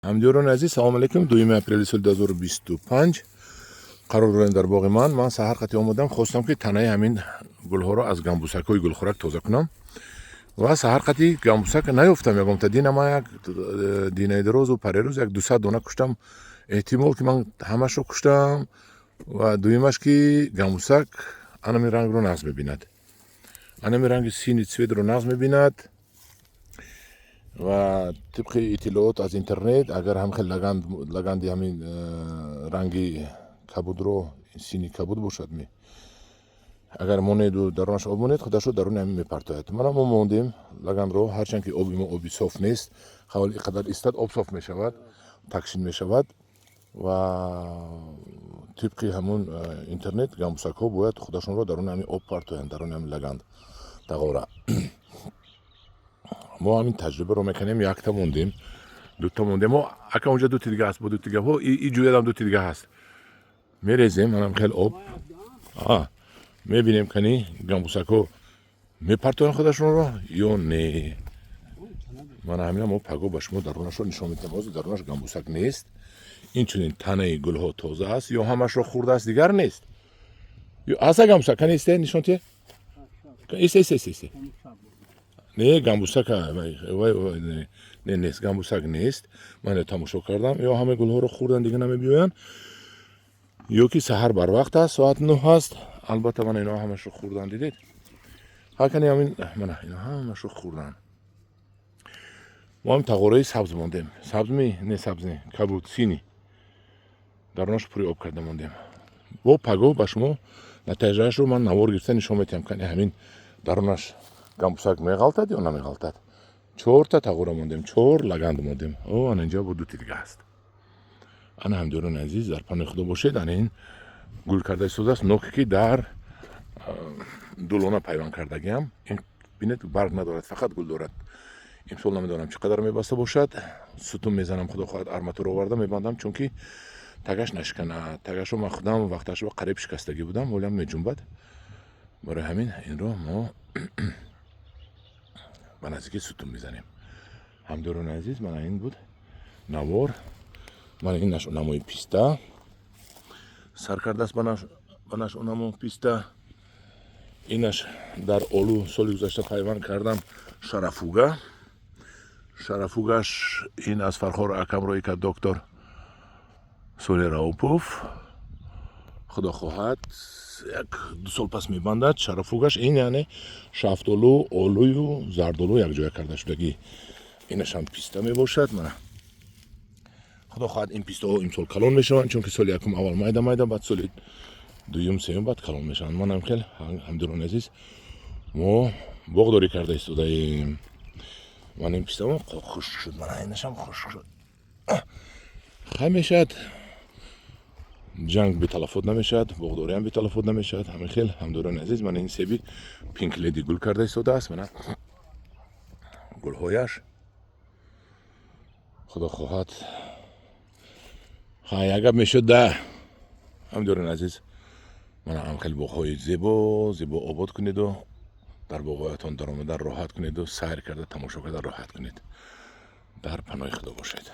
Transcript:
Ҳамдиёрони азиз, салому алейкум. 2 апрели соли 2025 қарор дорем дар боғи ман. Ман саҳар қати омадам, хостам, ки танаи ҳамин гулҳоро аз гамбусакҳои гулхӯрак тоза кунам ва саҳар қати гамбусак наёфтам. Ягонта дина ман як динаи дорозу парерӯз як 200 дона куштам. Эҳтимол, ки ман ҳамашро куштам. Ва дуюмаш, ки гамбусак анами рангро нағз мебинад, анами ранги синий цветро нағз мебинад. Ва тибқи иттилоот аз интернет, агар ҳам хел лаганди ҳамин ранги кабудро, синий кабуд бошад, ми агар монеду дарунаш об монед, худашро даруни ҳамин мепартояд. Мана, мо мондем лаганро, ҳарчанд ки оби мо оби соф нест. Ҳавали иқадар истад, об соф мешавад, такшин мешавад. Ва тибқи ҳамун интернет, гамбусакҳо бояд худашонро даруни ҳамин об партоянд, даруни ҳамин лаганд, тағора. Мо ҳамин таҷрибаро мекунем. Якта мондем, дута мондем. Мо ака, онҷа дути дига ҳаст, бо дути дига и ҷӯядам дути дига ҳаст. Мерезем манам хел об, мебинем, кани гамбусакҳо мепартоянд худашонро ё не. Мана, ҳамина мо паго ба шумо дарунашро нишон медиҳам. Ҳозир дарунаш гамбусак нест. Инчунин танаи гулҳо тоза аст ё ҳамашро хӯрдааст, дигар нест. Ҳаста гамбусак? Кани, исте, нишон тие. Исте, исте, исте, исте. Не, гамбусака не, нест, гамбусак нест. Ман тамошо кардам, ё ҳамаи гулҳоро хӯрдан, дига намебиёянд, ё ки саҳар барвақт аст, соат 9 аст. Албатта, мана, ино ҳамашро хӯрдан, дидед? Ҳакани ҳамин, мана, ино ҳамашро хӯрдан. Мо ҳам тағораи сабз мондем. Сабз ми, не, сабз не, кабуд, синий. Дарунаш пури об карда мондем. Бо пагоҳ ба шумо натиҷаашро ман навор гирифта нишон медиҳам, кани ҳамин дарунаш гамбусак меғалтад ё намеғалтад. Чорта тағора мондем, чор лаганд мондем. О, ана, инҷа бо дути дига ҳаст. Ана, ҳамдиёрони азиз, дар паноҳи Худо бошед. Ана, ин гул карда истодааст. Ноке ки дар дулона пайванд кардагиам, ин бинед, барг надорад, фақат гул дорад. Имсол намедонам, чӣ қадар мебаста бошад. Сутун мезанам, Худо хоҳад, арматура оварда мебандам, чунки тагаш нашиканад. Тагашро ман худам вақташро қариб шикастагӣ будам, ҳолиам меҷунбад. Барои ҳамин инро мо ба наздикӣ сутун мезанем. Ҳамдиёрони азиз, мана, ин буд навор. Мана, ин нашъунамои писта сар кардааст ба нашъунамо писта. Инаш дар олу соли гузашта пайванд кардам, шарафуга. Шарафугаш ин аз Фархор акам роӣ кард, доктор Соли Раупов. Худо хоҳад, як ду сол пас мебандад. Шарафугаш ин, яъне шафтолу, олую зардолу якҷоя карда шудагӣ. Инашам писта мебошад. Мана, Худо хоҳад, ин пистаҳо имсол калон мешаванд, чунки соли якум аввал майда майда, баъд соли дуюм, сеюм баъд калон мешаванд. Манам хел, ҳамдиёрони азиз, мо боғдорӣ карда истодаем. Ман ин пистамо хушк шуд, мана, инашам хушк шуд. Хай, мешавад, ҷанг беталафот намешавад, боғдориам беталафот намешавад. Ҳамин хел, ҳамдиёрони азиз, мана, ин себи Пинк Леди гул карда истодааст. Мана гулҳояш. Худо хоҳад, ха, як гап мешуд да. Ҳамдиёрони азиз, мана, ҳам хел боғҳои зебо зебо обод кунеду дар боғҳоятон даромада роҳат кунеду сайр карда, тамошо карда роҳат кунед. Дар паноҳи Худо бошед.